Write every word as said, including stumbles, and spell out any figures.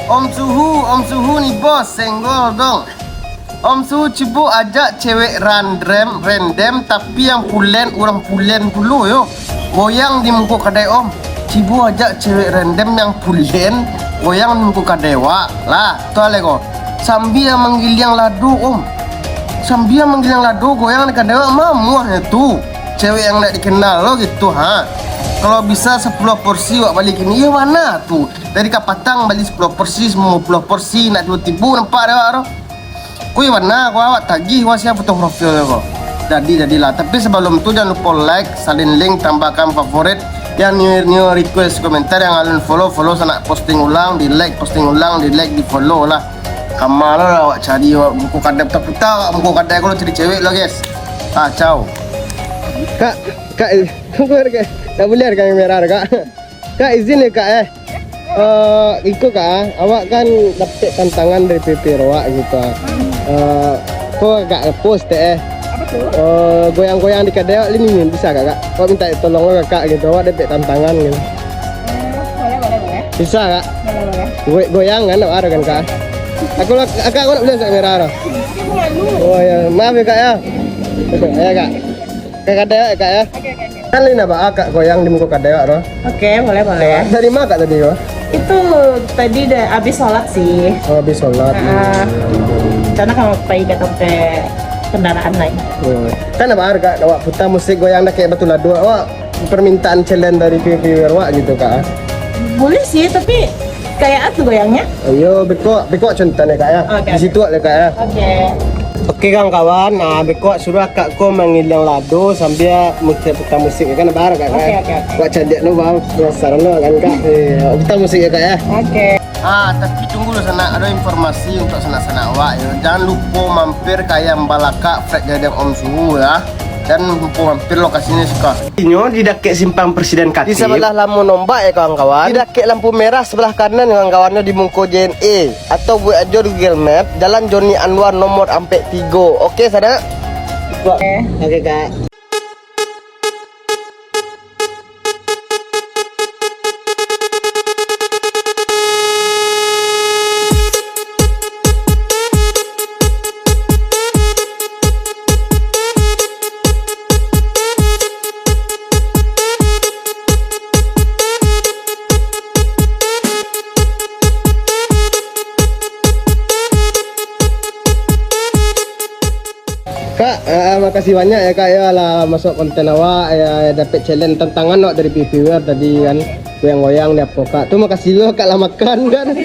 Om Suhu, Om Suhu ni bos, senggol dong. Om Suhu cubo ajak cewek random, random, tapi yang pulen, urang pulen pulo yo. Goyang di muko kadai Om. Cubo ajak cewek random yang pulen, goyang di muko kadai wak. Lah, tu alai ko. Sambia manggiliang lado Om. Sambia manggiliang lado, goyang di kadai wak, mamuahnyo tu. Cewek yang ndak dikenal lo gitu ha. Kalau bisa sapuluah porsi wak balikin. Iyo bana tu. Dari kapatang bali sapuluah porsi, limo puluah porsi, nak tibo-tibo nampak dek awak tu. Kui bana ko awak tagih wak sia foto profilnyo ko. Jadi, jadilah. Tapi sabalum tu, jangan lupo like, salin link, tambahkan favorit. Yang new, new request komentar, yang alun follow, follow sanak, posting ulang, di like, posting ulang, di like, di follow lah. Kama lo lah awak cari, awak muko kadai puta-puta, awak muko kadai ko lo cari cewek lo, guys. Ah, ciao. Kak, kak, tunggu kak. Tak boleh ada kamera kak. Kak, izin ya, Kak, eh. Eh, iko, Kak, ah. Awak kan dapek tantangan dari P P Roak gitu, ah. Eh, ko agak post teh, eh. Apa tu? Eh, goyang-goyang di kadai awak ni, bisa, Kak, Kak? Awak minta tolong lo, Kak, gitu. Awak dapek tantangan gitu. Eh, boleh, boleh, boleh. Bisa, Kak? Boleh, boleh. Go-, goyang kan, awak ada kan, Kak? Aku lah, Kak, aku nak bilang sak merah dah. Aku malu. Oh, ya. Maaf ya, Kak, ya. Ya, Kak. Ka kadai awak, Kak, ya. Oke, oke, oke. Kan lain apa, ah, Kak, goyang di muko kadai awak tu? Oke, boleh, boleh. Dari ma Kak tadi ko? Itu tadi dah habis sholat sih. Oh, habis sholat. Ah, karena kalau pai ka tampek kendaraan lain. Hmm. Kan apa, Kak, awak puta musik goyang dakek Batu Lado, awak permintaan challenge dari viewer awak gitu, Kak? Boleh sih, tapi kayak apa goyangnya? Iyo, beko, beko contoh ni, Kak, ya. Oke. Di situ lah, Kak, ya. Oke. Oke, kawan-kawan, nah, beko suruah Kak ko mangilang lado sambia muter putar musik, ya kan, bar, Kak, kan? Oke, oke, oke. Buat cadiak lo, bang, penasaran lo, kan, Kak? Iya, putar musik, ya, Kak, ya. Oke. Ah, tapi tunggu lo, sanak, ada informasi untuk sanak-sanak awak, ya. Jangan lupa mampir ka Ayam Balakak, Fred Gadang Om Suhu, ya. Dan lupa mampir lokasinya suka. Inyo di dakek Simpang Presiden Katib. Di sabalah Lamun Ombak, ya, kawan-kawan. Di dakek lampu merah sabalah kanan, kawan-kawan, di muko J N E. Atau buek ajo di Google Map, Jalan Joni Anwar nomor ampek tigo. Oke, sanak? Oke. Oke, Kak. Kak, eh, makasih banyak ya, Kak, ya, lah masuk konten awak, ya, dapek challenge tantangan awak dari viewer tadi kan, goyang-goyang di apo, Kak. Tu makasih lo, Kak, lah makan kan.